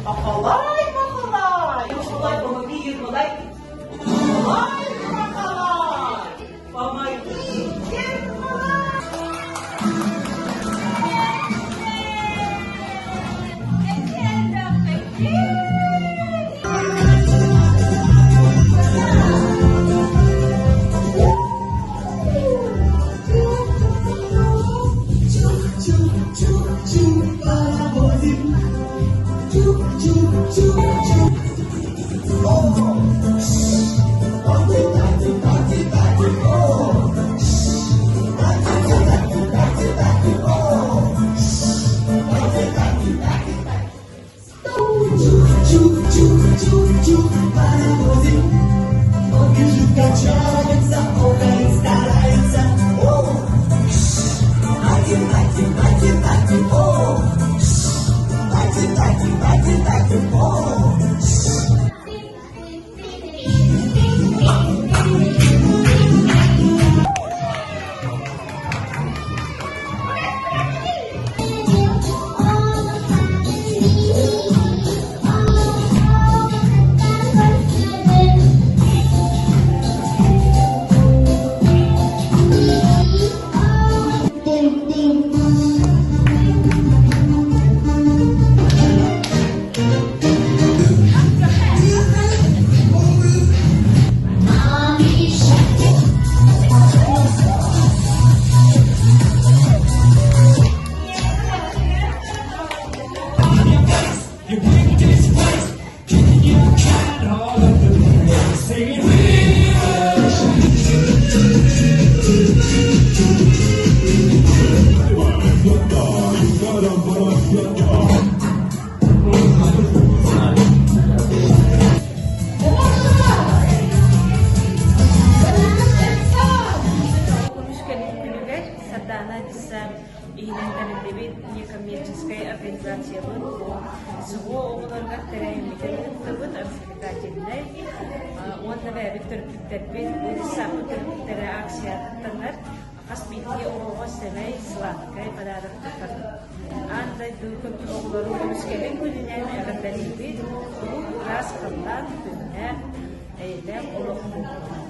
Махалай, Махалай, Махалай, помоги, Ермолай. Махалай, Махалай, помоги, Ермолай. Көмүскэлин күнүгэр Сардаана Десант иһинэн тэриллибит некоммерческай организациябыт СВО оҕолоругар тэрээһиммитин ыыттыбыт развлекательнай уонна бэйэбит төрөппүттэрбит бу десаммыт төрөппүттэрэ акцияттанар хас биирдии оҕоҕо сэмэй сладкай подарок туттардыбыт. Аан дойду оҕолорун көмүскэлин күнүнэн эҕэрдэлиибит, куруук ыраас халлаан күннээх, эйэлээх олох буоллун.